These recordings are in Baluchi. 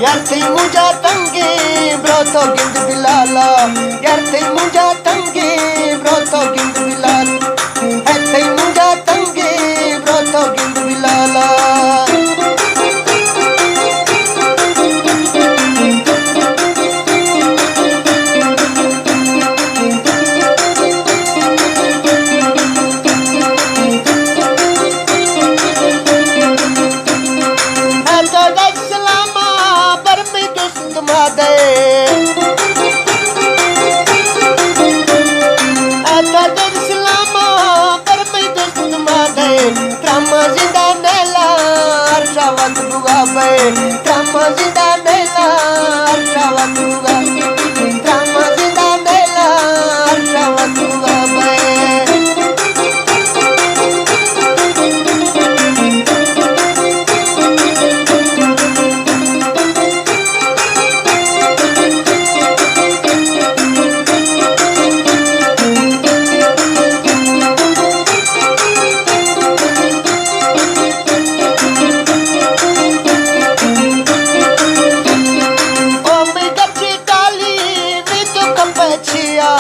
یار تئی مونجا تنگیں برو تو گند بلالا، یار تئی مونجا تنگیں برو تو گند بلال، ہے تئی مونجا تنگیں برو تو گند بلالا۔ اتا دگ سلاما بر مئی دوست ما دئے، اتا دگ سلاما بر مئی دوست ما دئے، ترا ما زندہ نیلا ہر شاوت بگا بئے، ترا ما زندہ نیلا ہر شاوت بگا، ترا ما زندہ نیلا ہر شاوت بگا بئے۔ او مئی گچی ٹالی وی تو کپے چیا،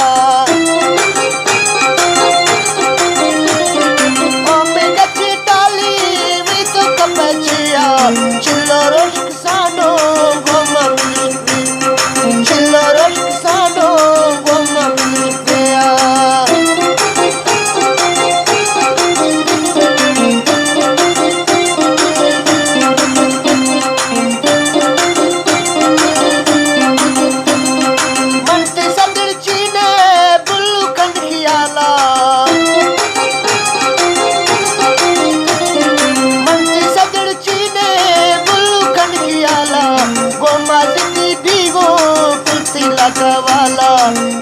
او مئی گچی ٹالی وی تو کپے چیا، چلو روشک سانو گوما ملوش بیا، چلو روشک سانو گوما ملوش بیا۔ من تئی سدڑ چینے بلو کنڈ خیالا، من تئی سدڑ چینے بلو کنڈ خیالا، گوما زندی بیگو کلتی لگا والا،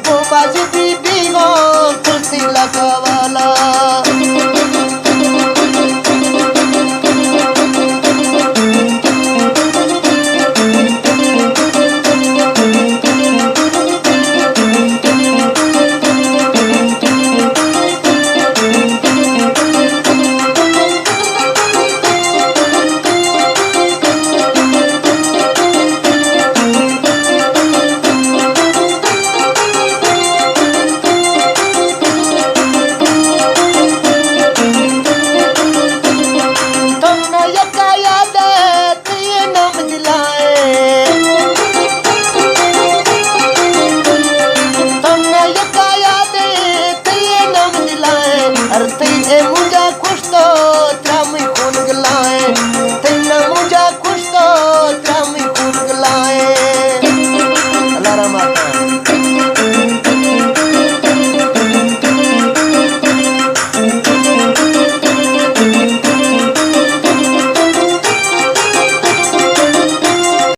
گوما زندی بیگو کلتی لگا